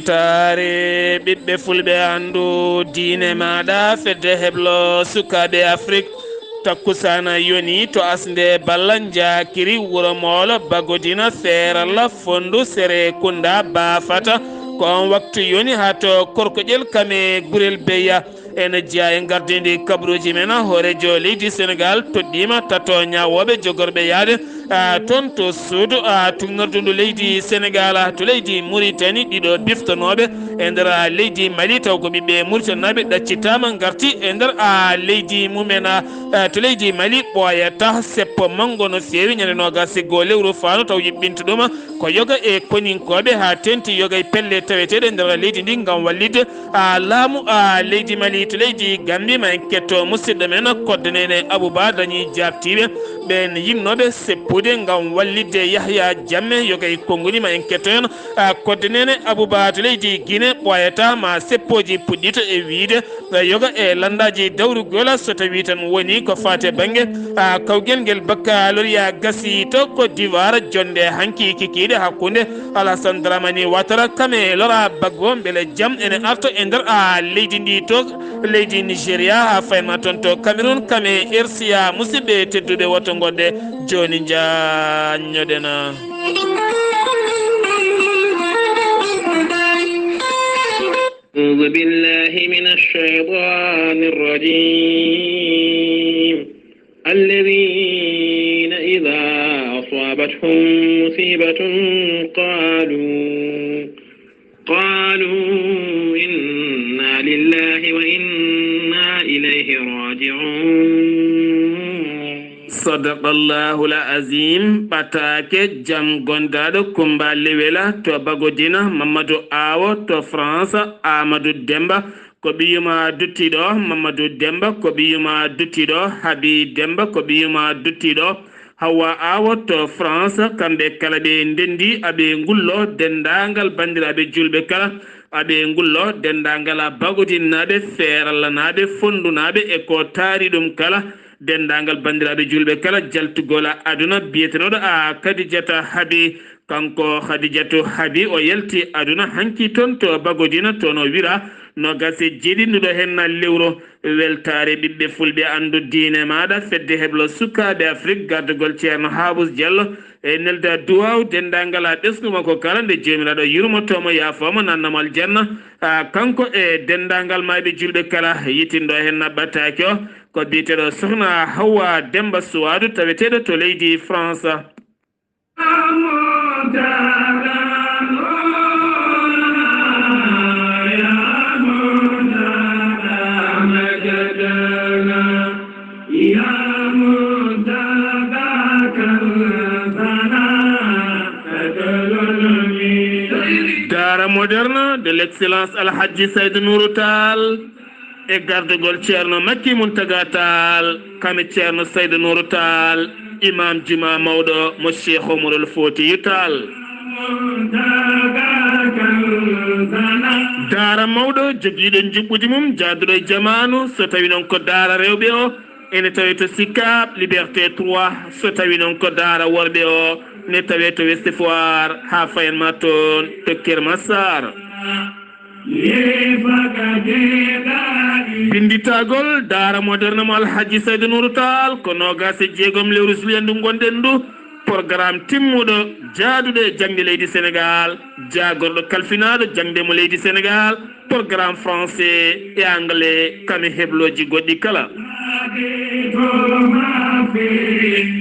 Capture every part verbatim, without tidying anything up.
Taare ɓiɓɓe fulɓe, anndu diine maaɗa, fedde heblo sukaaɓe Afrik. Takkusaana yoni to asnde balla njaakiri wuro moolo bagodina seeralla fondu sere kunda baafata. Ko on waktu yoni haa to korkoƴel kame gurel beya. Ene jeyaa e ngardiindi kabaruuji men, hooreejo leydi Senegaal toɗɗiima tato ñaawooɓe jogorɓe yahde, a, toon to suudu, a, tuugnordu ndu leydi Senegaal, a, to leydi Muritani, ɗiɗo biftonooɓe e nder, a, leydi Mali, taw ko ɓiɓɓe Muritaninaaɓe ɗaccitaama, ngarti e nder, a, leydi mumen, a, a, to leydi Mali, ɓooyata seppo manngo no feewi ñande noogaas e goo lewru faano, taw yuɓɓinta ɗum ko yoga e koninkooɓe, haa teeŋti yoga e pelle taweteeɗe nder leydi ndi ngam wallitde a laamu a leydi Mali to leydi Gambi. Ma en ketto musidɗo men Kodde Neene Abouba dañi jaabtiiɓe ɓeen yinnooɓe seppude ngam wallitde Yahya Jammeh yoga e konnguli. Ma en ketto heen a Kodde Neene Abouba to leydi Guinée ɓooyata ma seppooji puɗɗito e wiyde yoga e lanndaaji dawrugol so tawii tan woni ko faati e bannge a kawgel ngel baccalauréat gasi to Côte d'Ivoire. Jonnde hanki kikiiɗe hakkunde Alassane Dramani Ouattara kame Laurent Gbagbo, mbele jam ene arta e nder a leydi ndi to leydi Nigeria, haa fayma toon to Cameroun kame R C A. Musidɓe tedduɓe, woto ngonɗe jooni njaññoɗen. أعوذ بالله من الشيطان الرجيم. الذين إذا أصابتهم مصيبة قالوا، قالوا إنا لله وإنا إليه راجعون. Sadaqallahul Azim. Ɓataake jam gondaaɗo Kumba Lewela to Bagodina, Mamadou Awo to France, Amadou Demba ko ɓiyuma duttiiɗo, Mamadou Demba ko ɓiyuma duttiiɗo, Habi Demba ko ɓiyuma duttiiɗo, Hawa Awo to France. Kamɓe kala ɓe ndenndi aɓe ngullo denndaangal banndiraaɓe juulɓe kala, aɓe ngullo denndaangal a Bagodinnaaɓe, Feerallanaaɓe, Fondunaaɓe e ko taari ɗum kala, denndaangal banndiraaɓe juulɓe kala, jaltugol a aduna biyetenooɗo a Kadijata Habi. Kanko Khadijatu Habi o yalti aduna hanki toon to Bagodina, toon o wira noogaas e jeeɗiɗi nduɗo henna lewru. Weltaare ɓiɓɓe fulɓe, anndu diine maaɗa, fedde heblo sukaaɓe Afrik, gardugol Ceerno Haabus Jallo e nelda duwaaw denndaangal a ɓesngu makko kala, nde Joomiraaɗo yurmoto mo, yaafoo mo, nanna mo aljanna. A kanko e denndaangal maayɓe juulɓe kala, yitinɗo henna ɓataake o ko biyeteeɗo Sohna Hawwa Demba Suwaadu, taweteeɗo to leydi France. Daara moderne de l'excellence Alhaji Saïd Nourou Tall. E gardugol Ceerno Makki Muntaga Taal, kame Ceerno Saydu Nuuru Taal, Imaam Juma mawɗo mo Cheikh Omarul Fotiyu Taal. Daara mawɗo jogiiɗo njuɓɓudi mum, jaaduɗo e jamaanu, so tawi noon ko daara rewɓe o, ene tawi to Sicap Liberté trois, so tawi noon ko daara worɓe o, ne tawi to Ouest Foire, haa fayan ma toon to Keur Massar. Binnditagol daara moderne mo Alhaji Saydu Nuuru Taal ko noogaas e jeegom lewru juillet ndu ngonɗen ndu. Programme timmuɗo jaaduɗo e jaŋde leydi Senegaal, jaagorɗo kalfinaaɗo jaŋde mo leydi Senegaal, programme français e anglais, kame heblooji goɗɗi kala.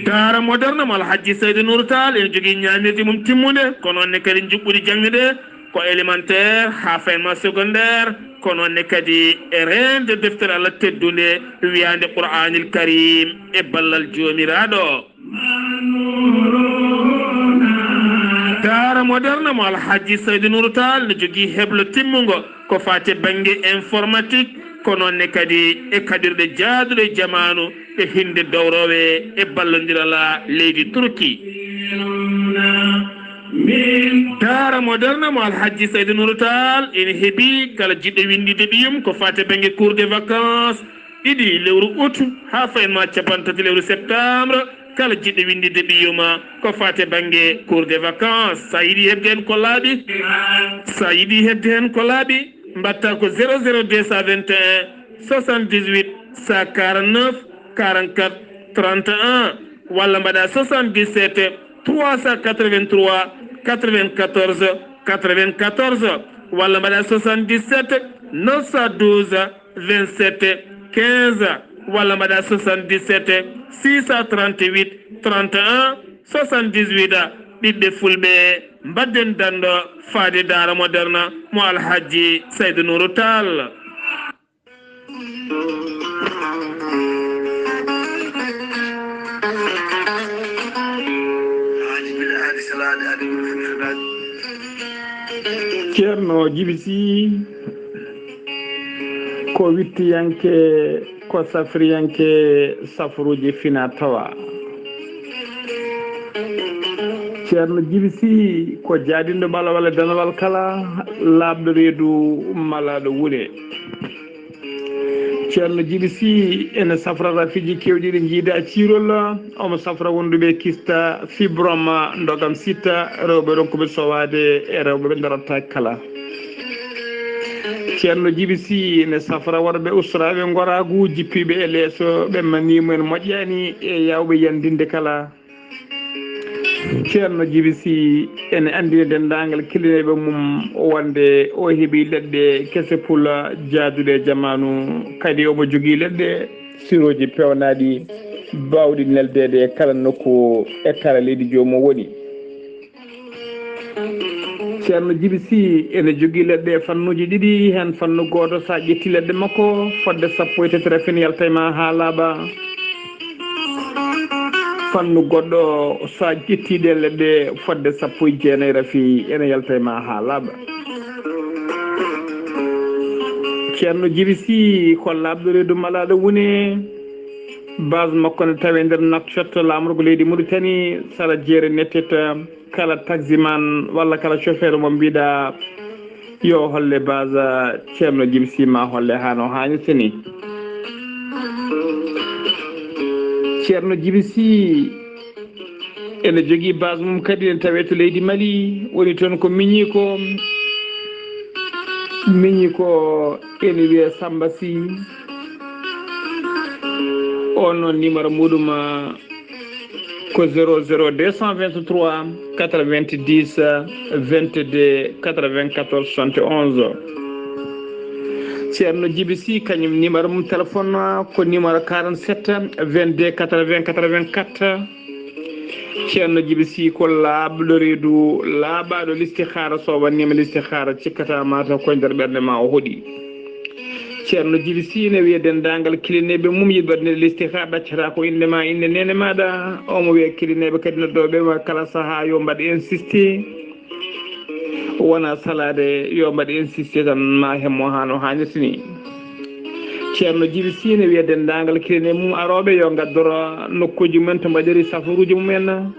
Daara moderne mo Alhaji Saydu Nuuru Taal ene jogii ñaamirde mum timmunde, ko noon ne kadi njuɓɓudi jaŋde nde. Ko élémentaire haa fayan ma secondaire, ko noon ne kadi e reende deftere Allah teddunde wiyaande Qur'aanil Kariim e ballal Joomiraaɗo. Daara moderne mo Alhaji Saydu Nuuru Taal ne jogii heblo timmungo ko faati e bannge informatique, ko noon ne kadi e kaɓirɗe jaaduɗe e jamaanu e hinnde dowrowe e ballondiral leydi Turki. Daara moderne mo Alhaji Saydu Nuuru Taal ene heɓi kala jiɗɗo winnditde ɓiyum ko faati e bannge cours de vacances, ɗiɗi lewru août haa fayan ma capanɗe tati lewru septembre, Kala jiɗɗo winnditde ɓiyyuma ko faati e bannge cours de vacances, so a yiɗi heɓde heen ko laaɓi, so a yiɗi heɓde heen ko laaɓi, mbaɗta ko zéro zéro deux cent vingt et un, soixante-dix-huit, cent quarante-neuf, quarante-quatre, trente et un, walla mbaɗa soixante-dix-sept, trois cent quatre-vingt-trois, quatre-vingt-quatorze, quatre-vingt-quatorze, walla mbaɗa soixante-dix-sept, neuf cent douze, vingt-sept, quinze, walla mbaɗa soixante-dix-sept, six cent trente-huit, trente et un, soixante-dix-huit. Ɓiɓɓe Fulɓe, mbaɗden danndo faade Daara Moderne mo Alhajji Saydu Nuuru Taal. Ceerno Jibi Sih ko wittiyanke, ko safriyanke safruuji fina tawa. Ceerno Jibi Sih ko jaadinɗo ɓalawal e danawal kala, laaɓɗo reedu malaaɗo wune. Ceerno Jibi Sih ene safra rafiiji keewɗi ɗi njiida ciirol, omo safra wonduɓe kista fibrome ndogam sitta, rewɓe ronkuɓe sowaade e rewɓe ɓe darataake kala. Ceerno Jibi Sih ene safra worɓe usraaɓe ngoraagu, jippiiɓe e leeso, ɓe maniimu en moƴƴaani e yaawɓe yandinde kala. Ceerno Jibi Sih ene anndina denndaangal kilineeɓe mum wonde o heɓi leɗɗe kese pula jaaduɗe e jamaanu, kadi omo jogii leɗɗe sirooji peewnaaɗi baawɗi neldeede e kala nokku e kala leydi joomum woni. Ceerno Jibi Sih ene jogii leɗɗe e fannuuji ɗiɗi, heen fannu gooto, so a ƴettii leɗɗe makko, fodde sappo e tati rafin yalta e ma haa laaɓa. Fannu goɗɗo, so a ƴettii ɗeen leɗɗe, fodde sappo e jeenayi rafi ene yalta e ma haa laaɓa. Ceerno Jibi Sih ko laaɓɗo reedu malaaɗo wune. Base makko ne tawee nder Nouakchott, laamorgo leydi Mauritanie, sara jeere Nettete. Kala taximan walla kala chauffeur mo mbiɗa yo holle base Ceerno Jibi Sih, ma holle haa no haanirta ni. Ceerno Jibi Sih ene jogii base mum kadi, ene tawee to leydi Mali, woni toon ko miñiiko. Miñiiko ene wiyee Samba Sih. On noon numéro muɗum, ah, ko zéro zéro deux cent vingt-trois quatre-vingt-dix vingt-deux quatre-vingt-quatorze soixante et onze. Ceerno Jibi Sih, kañum numéro mum téléphone ko numéro quarante-sept vingt-deux quatre-vingts quatre-vingt-quatre. Ceerno Jibi Sih ko laaɓɗo reedu, laaɓaaɗo listihaara, so wannima listihaara cikkata mataw ko nder ɓernde ma o hoɗi. Ceerno Jibi Sih ne wiya denndaangal kilineeɓe mum yiɗɓe waɗde listihaara, ɗaccata ko innde ma, innde neene maaɗa. Omo wiya kilineeɓe kadi noddooɓe ma kala sahaa yo mbaɗ insisté. Wona salaade, yo mbaɗ insisté tan ma hemmo haa no haanirta ni. Ceerno Jibi Sih ne wiya denndaangal kilineeɓe mum arooɓe yo ngaddoro nokkuuji mumen to mbaɗiri safaruuji mumen.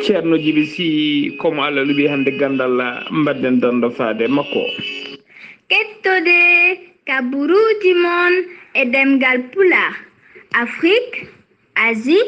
Ceerno Jibi Sih ko mo Allah luɓi hannde ganndal, mbaɗden danndo faade makko. Kettode kaburuuji mon e ɗemngal Pulaar, Afrique, Asie,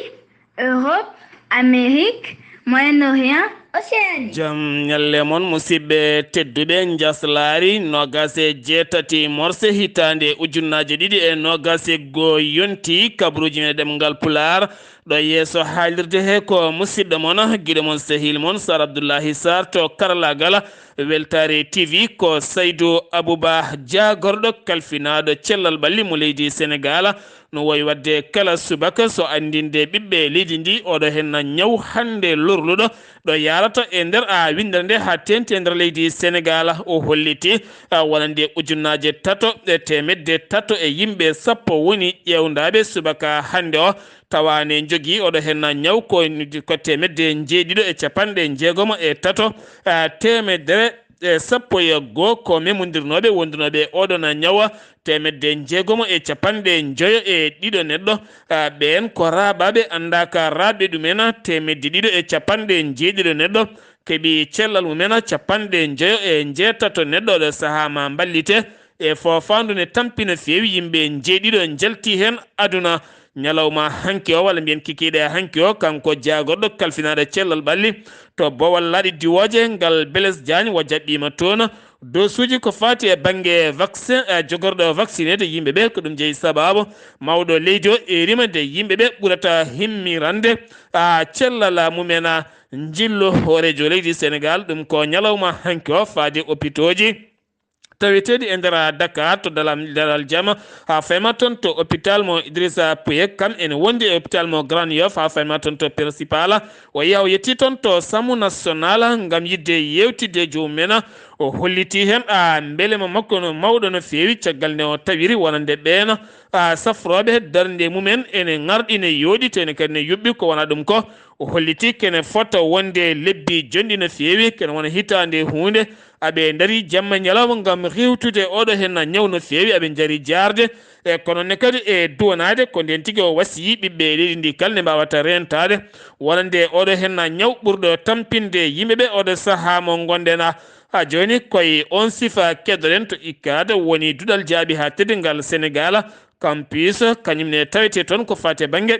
Europe, Amérique, Moyen-Orient, Océanie. Jam ñalle mon, musidɓe tedduɓe. Njaslaari noogaas e jeetati morse hitaande ujunnaaje ɗiɗi e noogaas e goo yonti, kabaruuji men e ɗemngal Pulaar. Ɗo yeeso haalirde he ko musidɗo mon, giɗo mon, sehil mon, Sar Abdullahi Sar to karalaagal. Weltaare T V ko Saydu Abuba, jaagorɗo kalfinaaɗo cellal ɓalli mo leydi Senegaal. No wayi waɗde kala subaka so anndinde ɓiɓɓe leydi ndi, oɗo henna ñaw hannde lorluɗo ɗo yarata e nder a winndere nde haa teeŋti e nder leydi Senegaal. O holliti, a, wonande ujunnaaje tato e teemedde tato e yimɓe sappo woni ƴeewndaaɓe subaka hannde o, tawa ne njogii oɗo henna ñaw ko, ko teemedde njeeɗiɗo e capanɗe jeegomo e tato, a, teemedere e sappo e goo ko memondirnooɓe wondunooɓe oɗon ñawa, teemedde jeegomo e capanɗe njoyo e ɗiɗo neɗɗo. A, ɓeen ko raaɓaaɓe anndaaka raaɓe ɗumen, teemedde ɗiɗo e capanɗe jeeɗiɗo neɗɗo keɓi cellal mumen, capanɗe njoyo e njeetato neɗɗo. Ɗo sahaa ma mballite e foofaandu ne tampi no feewi, yimɓe njeeɗiɗo njalti heen aduna. Ñalawma hanki o, walla mbiyen kikiiɗe hanki o, kanko jaagorɗo kalfinaaɗo cellal ɓalli to boowal laaɗe diwooje ngal, Blaise Diagne, o jaɓɓiima toon dosuuji ko faati e bannge vaccin, eh, jogorɗo vaccineede yimɓe ɓe. Ko ɗum jeyi sabaabu mawɗo leydi o eerima nde yimɓe ɓe ɓurata himmirande, ah, cellal mumen, ah, njillu hooreejo leydi Senegaal. Ɗum ko ñalawma hanki o faade opitooji taweteeɗi e nder Dakar to Dalal, Dalal Jama, haa fayma toon to hôpital mo Idrissa Pouye, kam ene wondi e hôpital mo Grand Yoff, haa fayma toon to Principal. O yaha o yetti toon to Samu National ngam yiɗde yeewtidde joomum en. O holliti heen, a, mbelema makko no mawɗo no feewi, caggal nde o tawiri wonande ɓeen, a, safrooɓe darnde mumen ene ŋarɗi, ne yooɗi, te ene kadi ne yuɓɓi. Ko wona ɗum ko, o holliti kene fota wonde lebbi jonɗi no feewi, kene wona hitaande huunde, aɓe ndari jamma ñalawma ngam riiwtude oɗo heen ñaw no feewi, aɓe njari jaarde, e kono ne kadi e duwanaade. Ko ndeen tigi o wasiyii ɓiɓɓe leydi ndi kala ne mbaawata reentaade wonande oɗo heen ñaw ɓurɗo tampinde yimɓe ɓe oɗo sahaa mo ngonɗen. A, jooni koye on sifa keddoɗen to ICAD, woni duɗal jaaɓi haa teddungal Senegaal, campus, kañum ne tawete toon ko faati e bannge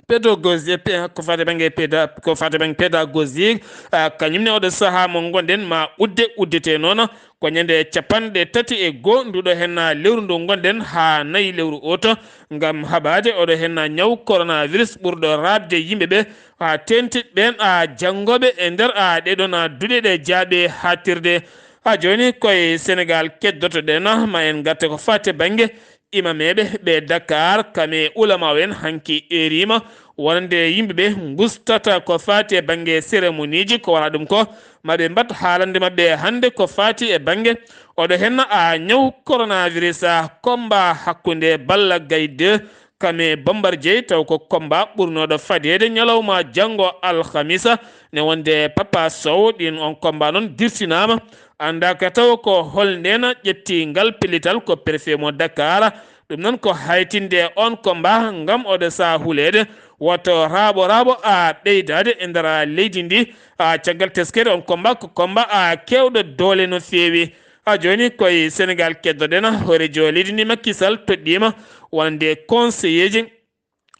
pédagogie, pe-, ko faati e bannge péda-, ko faati e bannge pédagogique, a, kañum ne oɗo sahaa mo ngonɗen ma udde, uddete noon ko ñande capanɗe tati e goo nduɗo heen lewru ndu ngonɗen haa nayi lewru o to, ngam haɓaade oɗo heen ñaw coronavirus ɓurɗo raɓde yimɓe ɓe, haa teeŋti ɓeen, a, janngooɓe e nder, a, ɗee ɗoon, a, duɗe ɗe jaaɓi haaɗtirde. A, jooni koye Senegaal keddotoɗen, ma en ngarte ko faati e bannge imameeɓe ɓe Dakar, kam e ulamaaɓe en hanki eeriima wonande yimɓe ɓe ngustata ko faati e bannge cérémoniiji, ko wona ɗum ko, ma ɓe mbaɗ haalande maɓɓe hannde ko faati e bannge oɗo heen, a, ñaw coronavirus, a, combat hakkunde Balla Gaye deux kam e Bombardier, taw ko combat ɓurnooɗo fadeede ñalawma janngo alhamisa, ne wonde Papa Sow. Ɗin on combat noon dirtinaama, anndaaka taw ko hol ndeen ƴetti ngal pellital, ko préfet mo Dakar. Ɗum noon ko haytinde on combat ngam oɗo sahaa huleede, woto raaɓo raaɓo, a, ɓeydaade e nder leydi ndi, a, caggal teskere on combat ko combat, a, keewɗo doole no feewi. A, jooni koye Senegaal keddoɗen, hooreejo leydi ndi Macky Sall toɗɗiima wonande conseiller ji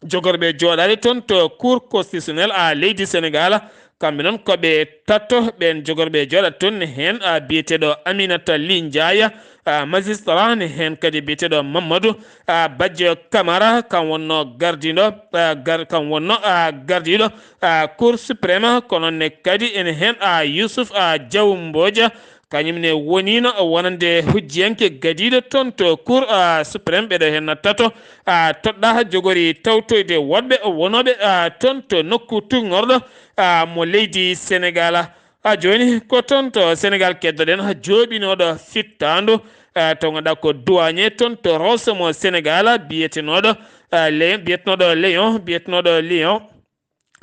jogorɓe jooɗaade toon to Cour constitutionnelle, a, leydi Senegaal. Kamɓe noon ko ɓe tato ɓeen jogorɓe jooɗaade toon, heen, a, biyeteeɗo Aminata Ly Ndiaye, a, magistrat, ne heen kadi biyeteeɗo Mamadou, a, Badio Camara, kam wonno gardiiɗo, a, gar-, kam wonno, a, gardiiɗo, a, Cour suprême, ko noon ne kadi ene heen, a, Youssouf, a, Diaw Mbodja, kañum ne woniino wonande hujjiyanke gadiiɗo toon to Cour, a, suprême. Ɓeɗo heen tato, a, toɗɗa jogori tawtoyde woɗɓe wonooɓe, a, toon to nokku tuugnorɗo, a, mo leydi Senegaal. A, jooni ko toon to Senegaal keddoɗen jooɓinooɗo fittaandu, a, taw ngannduɗaa ko douanier toon to Rosso mo Senegaal, biyetenooɗo, a, Léon, biyetenooɗo Léon, biyetenooɗo Léon.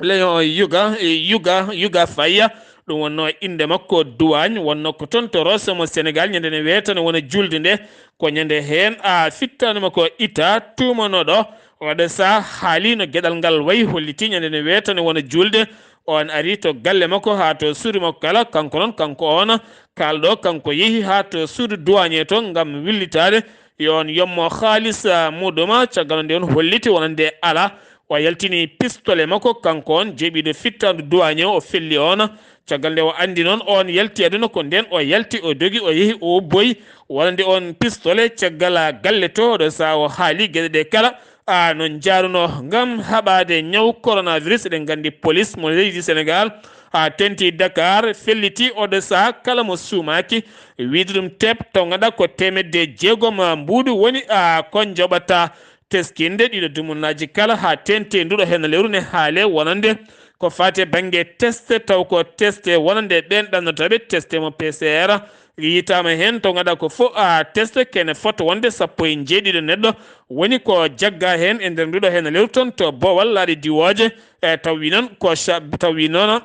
Léon Yuga, Yuga, Yuga Faya, ɗum wonno innde makko douane, wonno ko toon to Rosso mo Senegaal, ñande nde weetano wona julde nde, ko ñande heen, a, fittaandu makko itta, tuumanooɗo oɗo sahaa haali no geɗal ngal wayi, holliti ñande nde weetano wona julde, on ari to galle makko haa to suudu makko kala, kanko noon, kanko on kaalɗo, kanko yehi haa to suudu douanier toon ngam willitaade yo on yommo haalis, a, muɗum, caggal nde on holliti wonande alaa. O yaltini pistolet makko, kanko on jeeɓiiɗo fittaandu douanier o, o felli on. Caggal nde o anndi noon on yalti aduna, ko ndeen o yalti, o dogi, o yehi, o ubboyi wonande on pistolet caggal galle to. Oɗo sahaa o haali geɗe ɗe kala, a, no njaarunoo ngam haɓaade ñaw coronavirus. Eɗen nganndi police mo leydi Senegaal, a, teeŋti Dakar, felliti oɗo sahaa kala mo suumaaki, wiyde ɗum teep, taw ngannduɗaa ko teemedde jeegom mbuuɗu woni, a, ko njoɓata teskinde ɗiɗo dumunnaaji kala haa teeŋti nduɗo heen lewru ne haale wonande ko faati e bannge test, taw ko test wonande ɓeen ɗannotooɓe test mo P C R. Yiytaama heen taw ngannduɗaa ko fof, a, test kene fota wonde sappo e njeeɗiɗo neɗɗo woni ko jaggaa heen e nder nduɗo heen lewru toon to boowal laaɗe diwooje, e taw wi noon ko Cha-, taw wi noon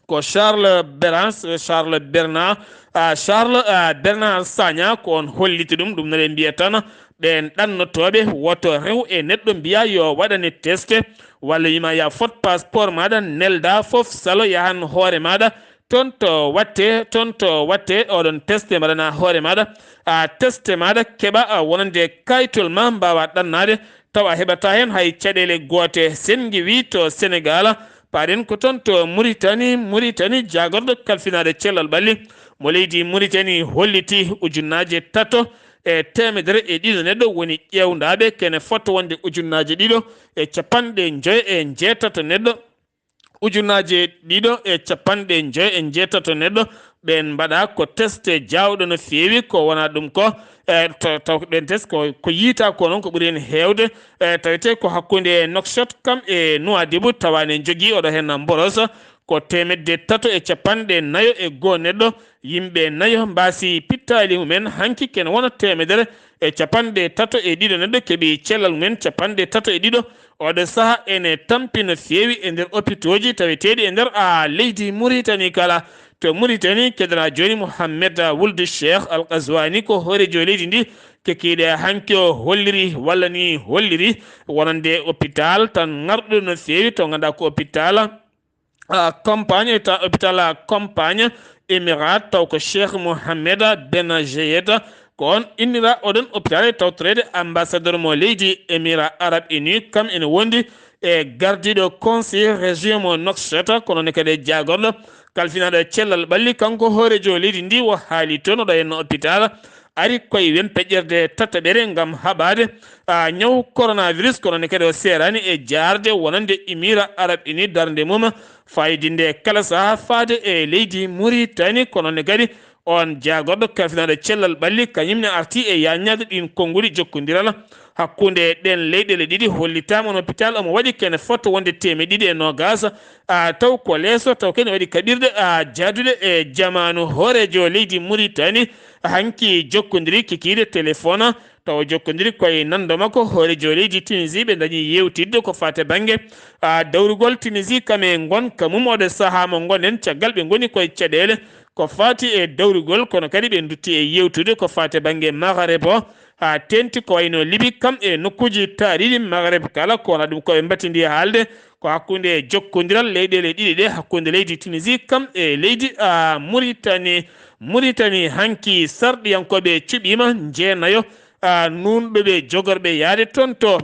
ko Charles Berans, Charles Bernard, a, Charles, a, Bernard Sagna, ko on holliti ɗum. Ɗum noɗen mbiya tan, ɓeen ɗannotooɓe, woto rew e neɗɗo mbiya yo waɗane test, walla wima ya fot passeport maɗa, nelda fof, salo yahan hoore maɗa, toon to watte, toon to watte oɗon test mbaɗana hoore maɗa, a, test maɗa keɓa, a, wonande kayitol ma mbawa ɗannaade, tawa a heɓataa heen hay caɗeele goote. Senngi wii to Senegaal, paaɗen ko toon to Muritani, Muritani jaagorɗo kalfinaade cellal ɓalli mo leydi Muritani holliti ujunnaaje tato e teemedere e ɗiɗo neɗɗo woni ƴeewndaaɓe, kene fota wonde ujunnaaje ɗiɗo e capanɗe njoyo e njeetato neɗɗo. Ujunnaaje ɗiɗo e capanɗe njoyo e njeetato neɗɗo ɓeen mbaɗa ko teste jaawɗo no feewi, ko wonaa ɗum ko, e, taw, taw ko ɗeen test ko, ko yiytaa ko noon ko ɓuri heen heewde, e, tawetee ko hakkunde Nouakchott kam e Nouadhibou, tawa ne jogii oɗo heen mboros ko teemedde tato e capanɗe nayo e goo neɗɗo. Yimɓe nayo mbaasi pittaali mumen, hanki kene wona teemedere e capanɗe tato e ɗiɗo neɗɗo keɓi cellal mumen, capanɗe tato e ɗiɗo. Oɗo saha ene tampi no feewi e nder opitooji taweteeɗi e nder, a, leydi Muritani kala. To Muritani, keɗoɗaa jooni Mohamed Wuld Cheikh Al Ghazouani ko hooreejo leydi ndi, kekiiɗe hanki o holliri walla ni holliri wonande hôpital tan ŋarɗo no feewi, to ngannduɗaa ko hôpital, a, campagne, ta hôpital, a, campagne Émirat, taw ko Cheikh Mohamed Ben Zayed, ko oon innira oɗon hôpital e tawtoreede ambassadeur mo leydi Émirat Arabes Unis, kam ene wondi e gardiiɗo conseil région mo Nouakchott, kono ne kadi e jaagorɗo kalfinaaɗo cellal ɓalli, kanko hooreejo leydi ndi o haali toon, oɗo henno hôpital ari koye wen peƴƴerde tataɓere ngam haɓaade, a, ñaw coronavirus, kono ne kadi o seeraani e jaarde wonande Émirat Arabes Unis darnde mum fayidinde kala saha faade e leydi Muritani, kono ne kadi oon jaagorɗo kalfinaaɗo cellal ɓalli kañum ne arti e yaññaade ɗiin konnguɗi jokkondiral hakkunde ɗeen leyɗeele ɗiɗi, hollitaama on hôpital omo waɗi kene fota wonde teemeɗɗe ɗiɗi e noogaas, a, taw ko leeso, taw kene waɗi kaɓirɗe, a, jaaduɗe e jamaanu. Hooreejo leydi Muritani hanki jokkondiri kikiiɗe téléphone, taw jokkondiri koye nanndo makko hooreejo leydi Tunisie, ɓe ndañi yeewtidde ko faati bannge, a, dawrugol Tunisie kam e ngonka mum oɗo saha mo ngonɗen, caggal ɓe ngoni koye caɗeele ko faati e dawrugol, kono kadi ɓe ndutti e yeewtude ko faati bannge Maghreb o, haa teeŋti ko wayno Libi kam e nokkuuji taariiɗi Maghreb kala, ko wona ɗum ko ɓe mbatindi haalde ko hakkunde jokkondiral leyɗeele ɗiɗi ɗe, hakkunde leydi Tunisie kam e leydi, a, Muritani. Muritani hanki sarɗiyankooɓe cuɓiima njeenayo, a, nuunɗo ɓe jogorɓe yahde toon to,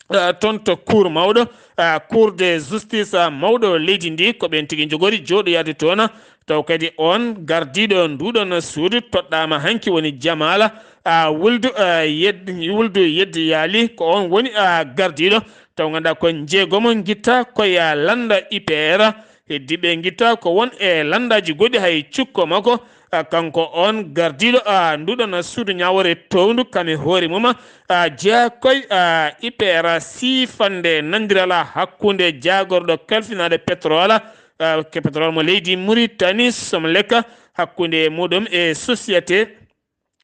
a, toon to cour mawɗo, a, cour de justice, a, mawɗo leydi ndi, ko ɓeen tigi njogori jooɗoyaade toon. Taw kadi oon gardiiɗo nduɗon suudu toɗɗaama hanki woni Jamal, a, Wuldu, a, Yed-, Wuldu Yeddi Yaali, ko oon woni, a, gardiiɗo. Taw ngannduɗaa ko njeegomo ngitta ko ya lannda I P R. Heddiiɓe ngitta ko won e lanndaaji goɗɗi hay cukko makko. A, kanko oon gardiiɗo, a, nduɗon suudu ñaawoore towndu kam e hoore mum, a, jeyaa koye, a, I P R siifande nanndiral hakkunde jaagorɗo kalfinaaɗo pétrole, a, ke pétrole mo leydi Muritani, Somlek, hakkunde muɗum e société,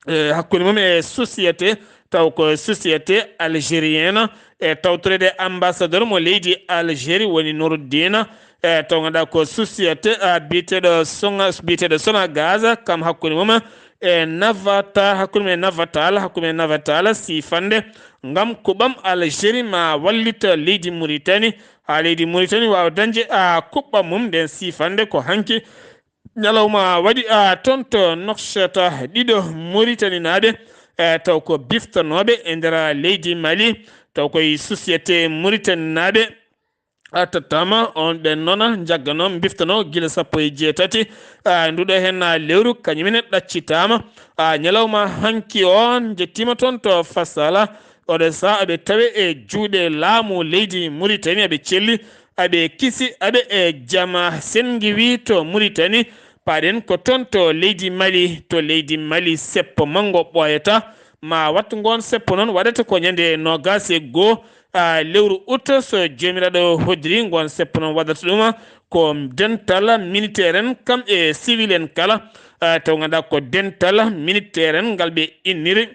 e, hakkunde mum e société, taw ko société algérienne, e tawtoreede ambassadeur mo leydi Algérie woni Nouroudine, e taw ngannduɗaa ko société, a, biyeteeɗo Sona-, biyeteeɗo Sonagaz, kam hakkunde mum e Navata, hakkunde mum e Navatal, hakkunde mum e Navatal siifande ngam kuɓɓam Algérie ma wallita leydi Muritani, haa leydi Muritani waawa dañde, a, kuɓɓam mum. Nden siifande ko hanki ñalawma waɗi, a, toon to Nouakchott, ɗiɗo Muritaninaaɓe, e, taw ko biftanooɓe e nder leydi Mali, taw koye société Muritaninaaɓe, a, tottaama. On ɓeen noon njagganoo biftanoo gila sappo e jeetati, a, nduɗo heen, a, lewru, kañum ne ɗaccitaama, a, ñalawma hanki. On njettiima toon to Fassala, oɗo saha aɓe tawe e juuɗe laamu leydi Muritani, aɓe celli, aɓe kisi, aɓe e jama. Senngi wii to Muritani, paaɗen ko toon to leydi Mali, to leydi Mali seppo manngo ɓooyata, ma wattu ngoon seppo noon waɗata ko ñande noogaas e goo, a, lewru ut, so Joomiraaɗo hoddiri, ngoon seppo noon waɗata ɗum ko dental militaire en kam e civil en kala, a, taw ngannduɗaa ko dental militaire en ngal ɓe inniri,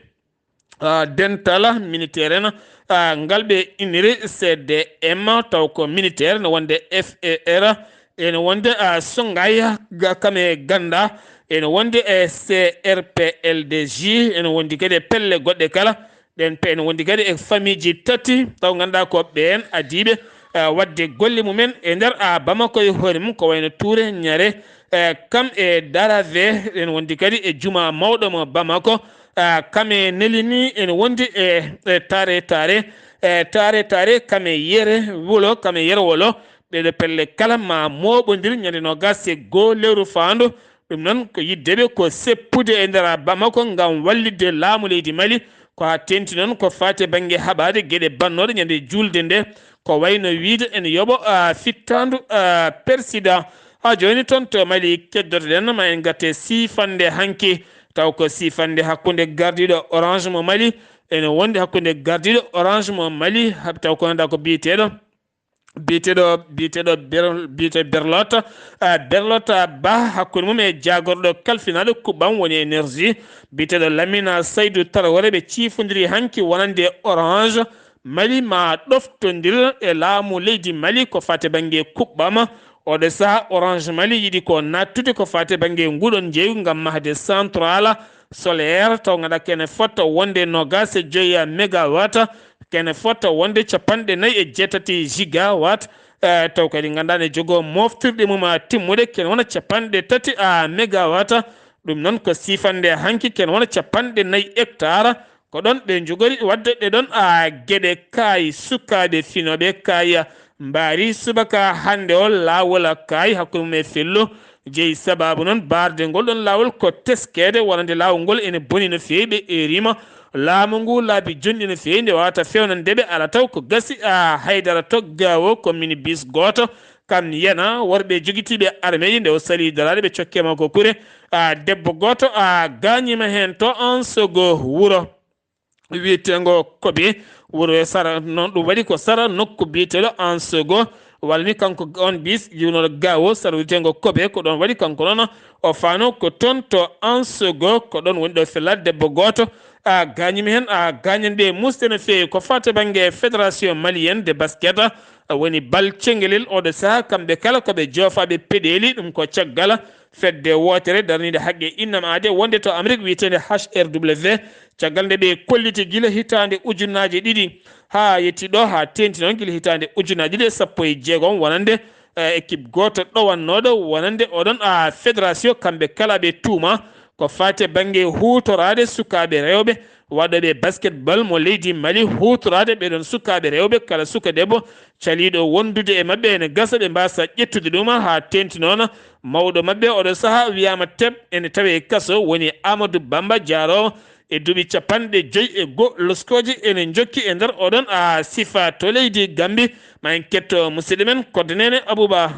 a, dental militaire en, a, ngal ɓe inniri C D M, taw ko militaire, ene wonde F E R, ene wonde, a, Songhai, ga-, kam e Ganda, ene wonde e C R P L D J, ene wondi kadi e pelle goɗɗe kala. Ɗeen pe-, ene wondi kadi e famiiji tati, taw ngannduɗaa ko ɓeen adiiɓe, a, waɗde golle mumen e nder, a, Bamako e hoore mum, ko wayno Touré, Ñare, e, kam e Darave, ene wondi kadi e juma mawɗo mo Bamako, a, kam e Nelini, ene wondi e, e Tare Tare, e taare taare, kame yere wolo, kame yere wolo. Ɗeɗo pelle kala ma mooɓondir ñande noogas e goo lewru faandu. Ɗum noon ko yiddeɓe ko seppude e nder Bamako ngam wallitde laamu leydi Mali. Ko haa teeŋti noon ko faati e bannge haɓaade geɗe bannooɗe ñande juulde nde, ko wayno wiyde ene yoɓa, a, fittaandu, a, persidaa. Haa jooni toon to Mali keddoto-ɗen, ma en ngatte siifannde hanki, taw ko siifannde hakkunde gardiiɗo Orange mo Mali, ene wondi hakkunde gardiiɗo Orange mo Mali, ha-, taw ko ngannduɗaa ko biyeteeɗo, biyeteeɗo, biyeteeɗo Ber-, biyeteeɗo Berlota, a, Berlota Ba, hakkunde mum e jaagorɗo kalfinaaɗo kuɓɓam woni Énergie, biyeteeɗo Lamine Saydou Traoré. Ɓe ciifondiri hanki wonande Orange Mali ma ɗoftondir e laamu leydi Mali ko faati e bannge kuɓɓam. Oɗo saha Orange Mali yiɗi ko nattude ko faati e bannge nguɗon njeeygu ngam mahde central solaire, taw ngannduɗaa kene fota wonde noogas e joyi megawatt, kene fota wonde capanɗe nayi e jeetati gigawatt, eh, taw kadi ngannduɗaa ne jogoo moftirɗe mum, a, timmuɗe, kene wona capanɗe tati, a, megawatt. Ɗum noon ko siifannde hanki, kene wona capanɗe nayi hectare. Ko ɗoon ɓe njogori waɗde ɗe ɗoon, a, geɗe kaay, sukaaɓe finooɓe kaay mbaari subaka hannde o laawol kaay hakkunde mum e fello. Jeyi sabaabu noon baarde ngol ɗoon laawol ko teskeede, wonande laawol ngol ene boni no feewi. Ɓe eerima laamu ngu laabi jonɗi no feewi, nde wawata fewnande ɓe, ala taw ko gasi, a, haydara to gawo ko minibus gooto kam yana worɓe jogitiiɓe armeeji, nde o sali daraade ɓe cokke makko kure, a, debbo gooto, a, gaañiima heen to Ansogo wuro wiyeteengo Kobe, wuro e sara noon, ɗum waɗi ko sara nokku biyeteeɗo Ansogo, walla ni kanko on bis jiwnoɗo gawo sara wiyeteengo Kobe, ko ɗoon waɗi kanko noon o faano ko toon to Ansogo, ko ɗoon woni ɗo fellaade debbo gooto, a, gaañiima heen, a, gaañanɗe musde no feewi. Ko faati e bannge Fédération Malienne de Basket, a, woni bal cengelel oɗo saha, kamɓe kala ko ɓe joofaaɓe peɗeeli, ɗum ko caggal fedde wootere darniinde haqqe innam aade wonde to Amérique wiyeteende H R W, caggal nde ɓe kolliti gila hitaande ujunnaaje ɗiɗi haa yetti ɗo, haa teeŋti noon gila hitaande ujunnaaje ɗiɗi e sappo e jeegom wonande, eh, équipe gooto ɗowannooɗo wonande oɗon, a, fédération, kamɓe kala ɓe tuuma ko faati e bannge huutoraade sukaaɓe rewɓe waɗooɓe basketball mo leydi Mali, huutoraade ɓeɗon sukaaɓe rewɓe, kala suka debbo caliiɗo wondude e maɓɓe ene gasa ɓe mbasa ƴettude ɗum haa teeŋti noon. Mawɗo maɓɓe oɗo saha wiyaama teɓ ene tawe e kaso, woni Amadou Bamba Diaro, e duuɓi capanɗe joyi e goo. Loskooji ene njokki e nder oɗon, a, sifa to leydi Gambi. Ma en ketto musidɗo men Koddo Nene Abouba.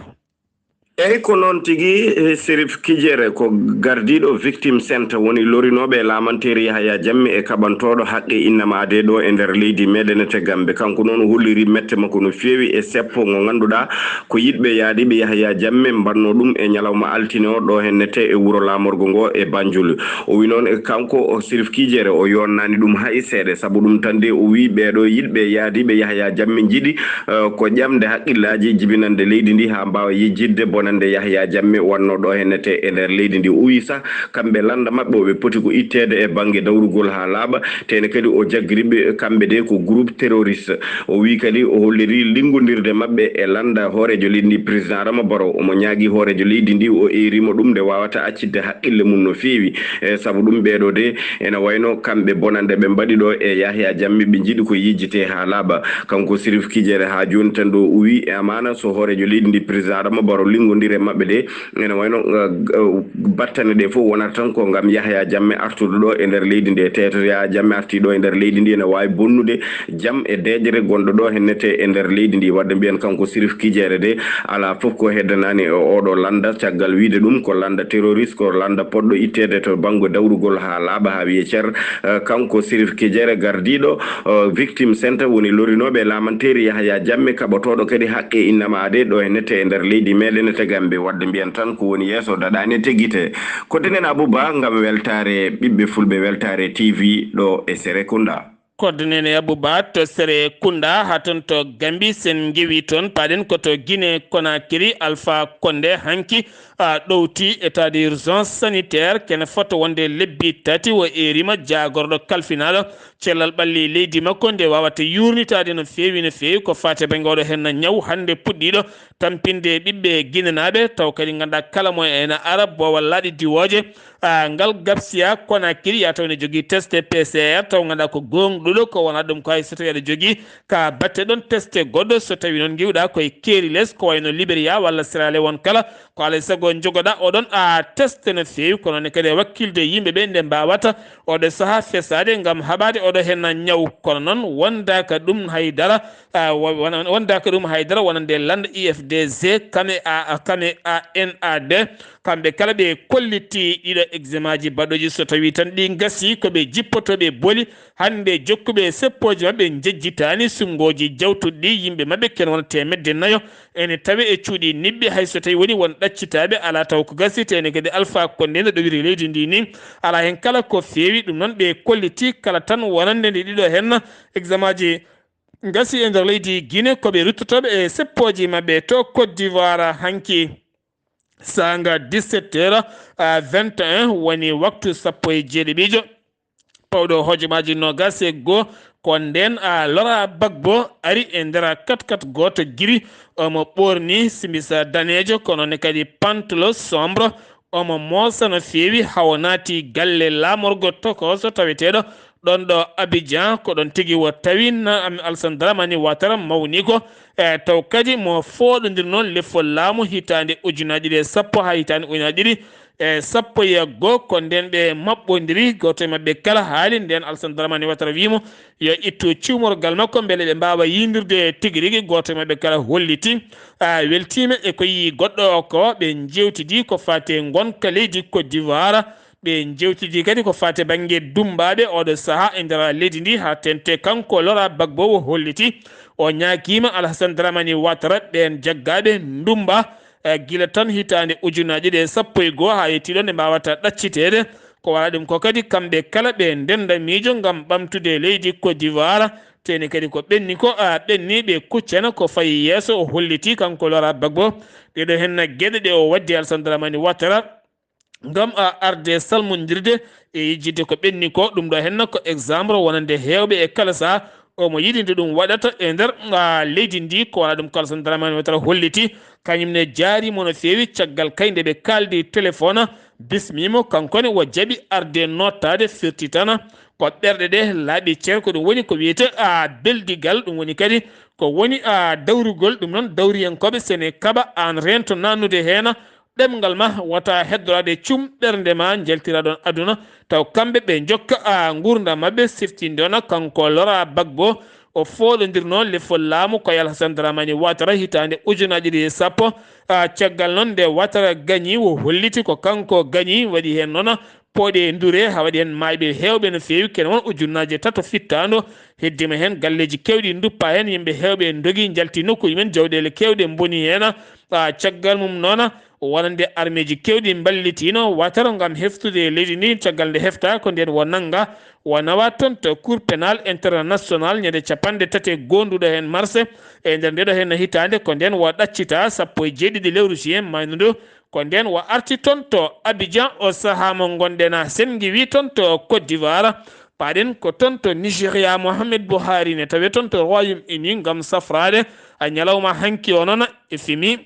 Eyi, ko noon tigi, eh, Serif Kijere ko gardiiɗo Victim Center, woni lorinooɓe e laamanteeri Yahaya Jammeh e kaɓantooɗo haqqe innama adee ɗo e nder leydi meɗen te Gambe. Kanko noon o holliri mette makko no feewi e seppo ngo ngannduɗaa ko yiɗɓe yaadiiɓe Yahaya Jammeh mbaɗnoo ɗum e ñalawma altine o ɗo hennete e wuro laamorgo ngo e Banjul. O wi noon, e kanko o Serif Kijere o yonnaani ɗum hay seeɗa, sabu ɗum tan de o wi ɓeeɗo yiɗɓe yaadiiɓe Yahaya Jammeh njiɗi, eh, ko ƴamde haqqillaaji jibinande leydi ndi haa mbaawa yejjitde bonande Yahaya Jammeh wannoo ɗo hennete e nder leydi ndi. O wi sah kamɓe lannda maɓɓe o ɓe poti ko itteede e bannge dawrugol haa laaɓa, tene kadi o jaggiri ɓe kamɓe de ko groupe terroriste. O wi kadi o holliri linngondirde maɓɓe e lannda hooreejo leydi ndi président Adama Barrow. Omo ñaagi hooreejo leydi ndi, o eerima ɗum nde wawata accitde haqqille mum no feewi. E sabu ɗum ɓeeɗo de ene wayno kamɓe bonande ɓe mbaɗi ɗo e Yahaya Jammeh ɓe njiɗi ko yejjite haa laaɓa. Kanko Serif Kijere haa jooni tan ɗo o wi e amaana so hooreejo leydi ndi président Adama Barrow linngondir e maɓɓe de, ene wayno, eh, eh, battane ɗe fof wonata tan ko ngam Yahaya Jammeh artude ɗo e nder leydi ndi. Teyto Yahaya Jammeh arti ɗo e nder leydi ndi ene waawi bonnude jam e deeƴre gonɗo ɗo hennete e nder leydi ndi. Wadde mbiyen kanko Serif Kijere de alaa fof ko heddanaani e oɗo lannda, caggal wiyde ɗum ko lannda terroriste, ko lannda poɗɗo itteede to bannge dawrugol haa laaɓa haa wiye cer. Eh, kanko Serif Kijere gardiiɗo, eh, Victim Center woni lorinooɓe e laamanteeri Yahaya Jammeh kaɓotooɗo kadi haqqe innama adee ɗo hennete e nder leydi meɗen te Gambe. Wadde mbiyen tan ko woni yeeso daɗaani e teggite. Ko denen Abouba ngam weltaare ɓiɓɓe fulɓe, weltaare T V ɗo e Serekunda. Koddo Nene Abouba to Serekunda, haa toon to Gambi, sen ngewi toon, paaɗen ko to Guinée Conakry, Alpha Condé hanki, a, ɗowti état d'urgence sanitaire, kene fota wonde lebbi tati, o eerima jaagorɗo kalfinaaɗo cellal ɓalli leydi makko nde wawata yuurnitaade no feewi, no feewi ko faati e bannge oɗo heen ñaw hannde puɗɗiiɗo tampinde ɓiɓɓe Guinénaaɓe, taw kadi ngannduɗaa kala mo ene ara boowal laaɗe diwooje, a, ngal gabsiya Conakry, yaa taw ene jogii test P C R, taw ngannduɗaa ko goong-, goɗɗuɗo, ko wonaa ɗum ko hay so tawii aɗa jogii ka batte ɗon teste goɗɗo. So tawii noon ngiwɗaa koye keeri les, ko wayno Liberia walla Sierra Leone kala, ko alaa e sago njogoɗaa oɗon a teste no feewi, kono ne kadi e wakkilde yimɓe ɓe nde mbaawata oɗo sahaa fesaade ngam haɓaade oɗo heen ñaw. Kono noon wondaaka ɗum hay dara, a, wo-, wona-, wondaaka ɗum hay dara wonande lannda I F D G, kame a, a, kame A N A D. Kamɓe kala ɓe kolliti ɗiɗo examenaaji baɗooji, so tawii tan ɗi ngasii, ko ɓe jippotooɓe boli. Hannde jokkuɓe seppooji maɓɓe njejjitaani sunngooji jawtuɗi ɗi, yimɓe maɓɓe ken wona teemedde nayo ene tawe e cuuɗi niɓɓi, hay so tawii woni won ɗaccitaaɓe, alaa taw ko gasi. Tee ne kadi Alpha Condé no ɗowiri leydi ndi ni, alaa heen kala ko feewi. Ɗum noon ɓe kolliti kala tan wonande ndi ɗiɗo heen examenaaji ngasi e nder leydi Guinée, ko ɓe ruttotooɓe e seppooji maɓɓe to Côte d'Ivoire hanki. Saanga dix-sept heures, a, vingt et un woni waktu sappo e jeeɗiɗiijo. Pawɗo hojomaaji noogaas e goo, ko ndeen, a, Laurent Gbagbo ari e nder katkat gooto giri. Omo ɓoorni simisa daneejo, kono ne kadi pantalon sombre. Omo moosa no feewi, haa o naati galle laamorgo tokooso taweteeɗo ɗon ɗo Abidjan. Ko ɗon tigi o tawi na Am-, Alassane Dramane Ouattara mawni ko, e taw kadi mo fooɗondirnoo lefol laamu hitaande ujunaaji ɗiɗi e sappo haa hitaande ujunaaji ɗiɗi e sappo e goo. Ko ndeen ɓe maɓɓondiri, gooto e maɓɓe kala haali. Ndeen Alassane Dramane Ouattara wii mo yo ittu cuumorgal makko mbele ɓe mbaawa yiindirde tigi rigi. Gooto e maɓɓe kala holliti, a, weltiima e ko yii goɗɗo o ko. Ɓe njeewtidi ko faati e ngonka leydi Côte d'Ivoire. Ɓe njeewtidi kadi ko faati bannge dummbaaɓe oɗo sahaa e nder leydi ndi, haa teeŋti kanko Laurent Gbagbo o holliti. O ñaagiima Alassane Dramane Ouattara ɓeen jaggaaɓe ndummba, e gila tan hitaande ujunaaji ɗiɗi e sappo e goo haa yettii ɗo nde mbaawata ɗacciteede. Ko wala ɗum ko kadi kamɓe kala ɓe ndennda miijo ngam ɓamtude leydi Côte d'Ivoire. Tee ne kadi ko ɓenni ko, a, ɓenni ɓe kuccana ko fayi yeeso, o holliti kanko Laurent Gbagbo. Ɗee ɗoo heen geɗe ɗe o waddi Alassane Dramane Ouattara ngam, a, arde salmondirde e yejjitde ko ɓenni ko. Ɗum ɗoo heen ko exemple wonande heewɓe e kala sahaa omo yiɗi nde ɗum waɗata e nder, a, leydi ndi. Ko wala ɗum ko Alassane Dramane Ouattara holliti. Kañum ne jaariima no feewi caggal kay nde ɓe kaaldi téléphone, bismiimo kanko ne o jaɓi arde nootaade firtitana ko ɓerɗe ɗe laaɓi cer. Ko ɗum woni ko wiyetee, a, beldigal, ɗum woni kadi ko woni, a, dawrugol. Ɗum noon dawriyankooɓe sene kaɓa aan reento naannude heen ɗemngal ma, wata heddoraade cum ɓernde ma njaltira ɗoon aduna. Taw kamɓe ɓe njokka, a, nguurndam maɓɓe siftinde ona kanko Laurent Gbagbo. O fooɗondirnoo lefol laamu ko e Alassane Dramane Ouattara hitaande ujunaaji ɗiɗi e sappo. A, caggal noon nde Ouattara gañi, o holliti ko kanko gañi, waɗi heen noon pooɗe ndure, haa waɗi heen maayɓe heewɓe no feewi, kene won ujunnaaje tato fittaando. Heddiima heen galleeji keewɗi nduppa heen, yimɓe heewɓe ndogi, njalti nokkuuji men, jawɗeele keewɗe mboni heen. A, caggal mum noon, wonande armeeji keewɗi mballitiino Ouattara ngam heftude leydi ndi. Caggal nde hefta, ko ndeen o nannga, o nawa toon to Cour pénal international ñande capanɗe tati e goo nduɗo heen mars. E nder ndeɗo heen hitaande, ko ndeen o ɗaccita sappo e jeeɗiɗi lewru juin maayndo ndu. Ko ndeen o arti toon to Abidjan, o sahaa mo ngonɗen a, sen ngiwii toon to Côte d'Ivoire. Paaɗen ko toon to Nigeria, Mohamed Buhari ne tawee toon to Royaume Uni ngam safraade, a, ñalawma hanki o noon e Femi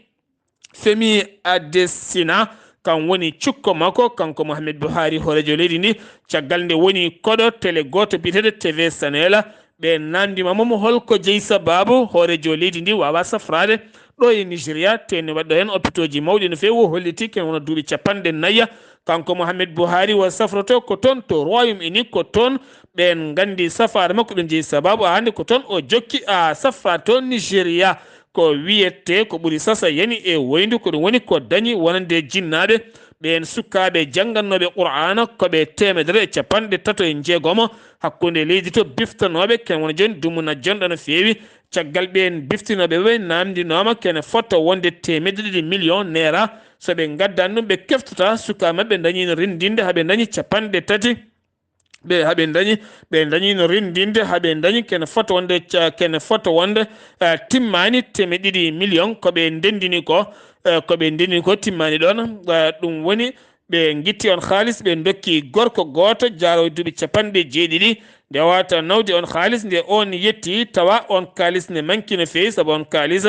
Femi Adesina, kan woni cukko makko, kanko Mohamed Buhari, hooreejo leydi ndi, caggal nde woni koɗo tele gooto biyeteeɗo T V Sanela. Ɓe naamndiima mo, mo holko jeyi sabaabu hooreejo leydi ndi waawaa safraade ɗo e Nigeria, tee ne waɗɗo heen opitooji mawɗi no feewi. O holliti ken wona duuɓi capanɗe nayi, kanko Mohamed Buhari o safroto ko toon to Royaume Uni, ko toon ɓeen nganndi safaare makko ɗum jeyi sabaabu. A, hannde ko toon o jokki a safra to Nigeria. Ko wiyetee ko ɓuri sasa yani e woyndu, ko ɗum woni ko dañi wonande jinnaaɓe ɓeen sukaaɓe janngannooɓe Qur'aana, ko ɓe teemedere e capanɗe tato e njeegomo hakkunde leydi to biftanooɓe, ken wona jooni dumuna jonɗo no feewi. Caggal ɓeen biftinooɓe ɓe naamndinooma kene fota wonde teemedde ɗiɗi miliyoŋ neera. So ɓe ngaddaani ɗum, ɓe keftata sukaa maɓɓe dañiino renndinde haa ɓe dañi capanɗe tati. Ɓe, haa ɓe dañi, ɓe dañiino renndinde, haa ɓe dañi kene fota wonde ca-, kene fota wonde, eh, timmaani teemedde ɗiɗi miliyoŋ ko ɓe ndenndini ko, eh, ko ɓe ndenndini ko timmaani ɗoon. Eh, ɗum woni ɓe ngitti oon kaalis, ɓe ndokki gorko gooto jaaroowo duuɓi capanɗe jeeɗiɗi, nde o wawata nawde oon kaalis. Nde oon yetti, tawa oon kaalis ne manki no feewi, sabu oon kaalis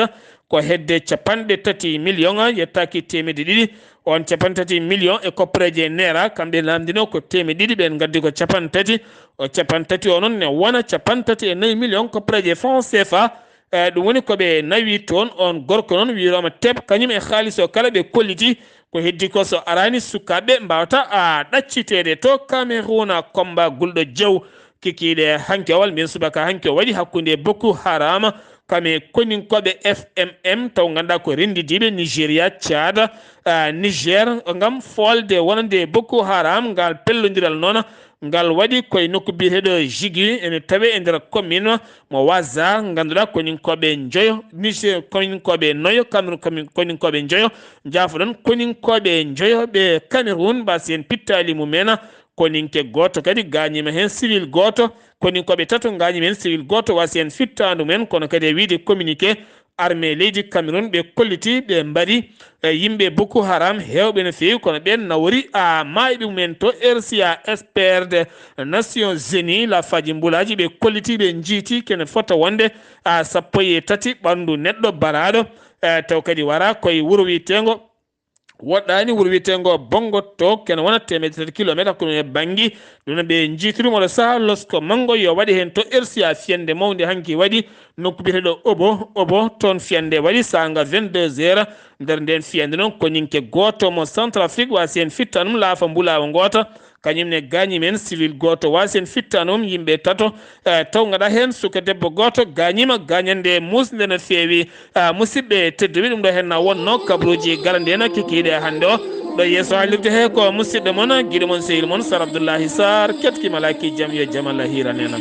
ko hedde capanɗe tati miliyoŋ, yettaaki teemedde ɗiɗi. On capanɗe tati million e koppareeji e neera, kamɓe naamndino ko teemedde ɗiɗi, ɓeen ngaddi ko capanɗe tati. O capanɗe tati o noon ne wona capanɗe tati e nayi million koppareeji e franc C F A. Eh, ɗum woni ko ɓe nawi toon. On gorko noon wiyetaama Teb, kañum e haalis o kala ɓe kolliti. Ko heddi ko so araani sukaaɓe mbaawata a ɗacciteede to Cameroun. Combat gulɗo jaw kikiiɗe hanki o walla mbiyen subaka hanki o waɗi hakkunde Boko Haram kam e koninkooɓe F M M, taw ngannduɗaa ko renndidiiɓe Nigeria, Tchad, ah, Niger, ngam foolde wonande Boko Haram. Ngal pellondiral noon, ngal waɗi koye nokku biyeteeɗo Jigi, ene tawee e nder commune mo Waza. Ngannduɗaa koninkooɓe njoyo Niger, koninkooɓe noyo Cameroun, komi-, koninkooɓe njoyo, njaafoɗon, koninkooɓe njoyo ɓe Cameroun, mbasi en pittaali mumen. Koninke gooto kadi gaañiima heen, civil gooto. Koninkooɓe tato gaañiima heen, civil gooto, wasi en fittaandu men, kono kadi e wiyde communiqué, armée leydi Cameroun ɓe kolliti, ɓe mbaɗi, e yimɓe Boko Haram heewɓe no feewi, kono ɓeen nawori a maayɓe mumen to R C A S P R de Nations Unies, lafaaji mbulaaji, ɓe kolliti, ɓe njiiti kene fota wonde a sappo e tati ɓanndu neɗɗo baraaɗo, eh, taw kadi wara koye wuro wiyeteengo woɗɗaani, wuro wiyeteengo Bongo to kene wona teemedde tati kilomeetre hakkunde e Banngi. Ɗum no ɓe njiitiri mo ɗo saha losko manngo yo waɗe heen to R C A. Fiyannde mawnde hanki waɗi nokku biyeteeɗo Obo, Obo, toon fiyannde waɗi saanga vingt-deux heures. Nder ndeen fiyannde noon, koninke gooto mo Centrafrique wasi heen fittaandu mum, laafa mbulaawa ngoota. Kañum ne gaañi men civil gooto, wasi heen fittaandu mum, yimɓe tato. Eh, taw ngaɗa heen suka debbo gooto gaañiima gaañannde muusnde no feewi. Ah, musidɓe tedduɓe, ɗum ɗo heen na wonno kabaruuji garaniiɗi en kikiiɗe hannde o. Ɗo yeeso haalirde he ko musidɗo mon, giɗo mon, sehil mon, Sar Abdullahi Sarr, ketki malaki jam, yo jam Allah hiiran en.